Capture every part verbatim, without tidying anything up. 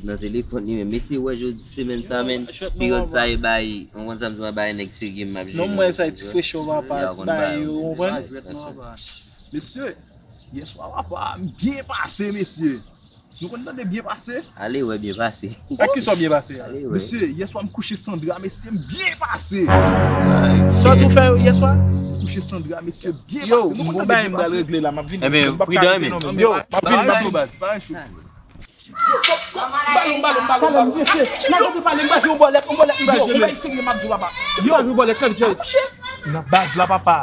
Nan telefòn li menm. Mesye, wè jodi semèn sa, menn, peryòd sa e bay, ou konn sa m di, bay nèg serye m ap jere. Non, mwen sa ti fresh yo papa, ti bay yo, ou konprann? Mesye, yèswa papa, m byen pase, mesye. Nou konn tande byen pase? Ale wè byen pase. Ak ki sa w byen pase a? Ale wè. Mesye, yèswa m kouche san dra, mesye, m byen pase. Sa w tou fè yèswa? M kouche san dra, mesye, byen pase. Yo, m gon bagay m pral regle la, m ap vini. Ebyen, pridan, men. Yo, m ap vini, m ap vini. Baz, pa yon chou. Ballon, ballon, ballon, ballon. Mesye, n a gade pale, m pa jwe yon bòlèt, yon bòlèt, m pa jwe. Yo, m pa serye, m ap di w papa. Yo, pa jwe bòlèt, fè vit, fè vit. Nan baz la, papa.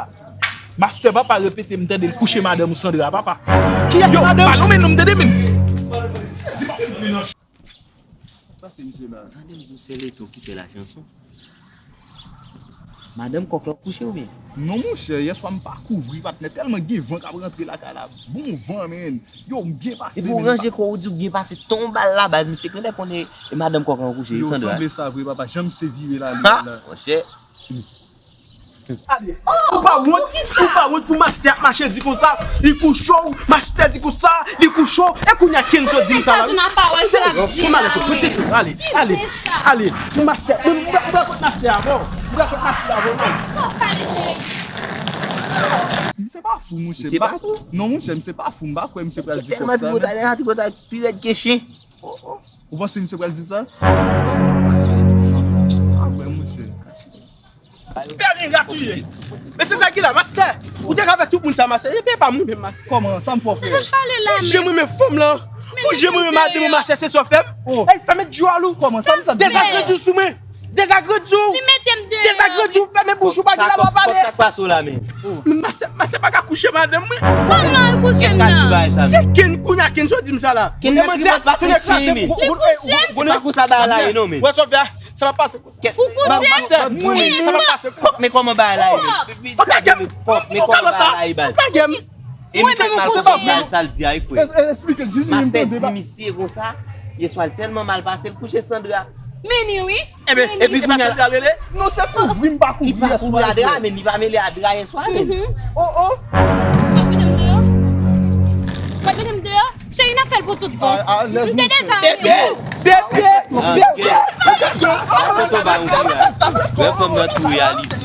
Mastè papa repete, m tande l kouche madanm ou Sandra, papa. Kiyès madanm? Yo, ballon, men non, m tande, men. Sa se misye la. Tande m di w se Leto ki fè la chanson. Madanm kòk la kouche oubyen? Non, monchè, yèswa m pa kouvri, patnè, tèlman gen van k ap rantre lakay la. Bon van, men. Yo, m byen pase, men. Epi w ranje kò w, ou di w byen pase, ton bal la, baz, misye genlè konnen e madanm kòk lan kouche, Sandra. Yo, sanble sa vre, papa, jan misye vire la, li la. Ha! Monchè. Ale, ou pa wont, ou pa wont pou mastè ap mache di konsa, li kouche w, mastè di konsa, li kouche w, e kounye a Kenzo di m sa la. Pou malè, pou tete, ale, ale, ale, pou mastè, mwen, m pral kot mastè a, bon, m pral kot mastè a, bon, non. Misye pa fou, monchè. Misye pa fou? Non, monchè, misye pa fou, m pa kwè misye pral di kòk sa, men. Tripotay, tripotay, pi rèd ke chen. Oh, oh. Ou panse misye pral di sa? Ah, vre, monchè. Pè li ratouye. Men se sa ki la, mastè. Ou te ka fè tout moun sa, mastè. E pye pa m wi menm, mastè. Kòman? Sa m fè w, frè? Pou jan mwen renmen fanm lan. Pou jan mwen renmen madanm ou, mastè, se sa w fè m. Oh. Ey, fèmen djòl ou. Kòman? Sa m, sa m fè? Dezagrandi w sou mwen. Dezagrandi w. Li mete m deyò. Dezagrandi w, fèmen bouch ou, pa gen lalwa pale. Sa k pase w la, men? Men mastè, mastè pa ka kouche madanm mwen. Kòman l kouche m nan? Se Ken, kounye a Ken, sa w di m sa la? Ken nan tripotay, pase chen, men. Li kouche m? Li pa konsa bagay la ye non, men. Wè sa w fè a? Sa pa pase. Ou kouche? Mwen menm, sa pa pase. Kòk, men kòman bagay la ye? Fòk lage m. Fòk lage m. E misye pa konprann sa l di a, wi, frè. Mastè di misye konsa, yèswa l tèlman mal pase, l kouche Sandra. Men ni wi. Ebyen, epi kounye a Sandra rele? Non, se kouvri m pa kouvri yèswa. Li pa kouvri a dra, men li pa mele a dra yèswa, men. Oh, oh. Mwen mete m deyò. Mwen mete m deyò. Cheri, n ap fè l pou tout bon. M te deja renmen w. Bebe, bebe, bebe. Lè fanm nan tou reyalize.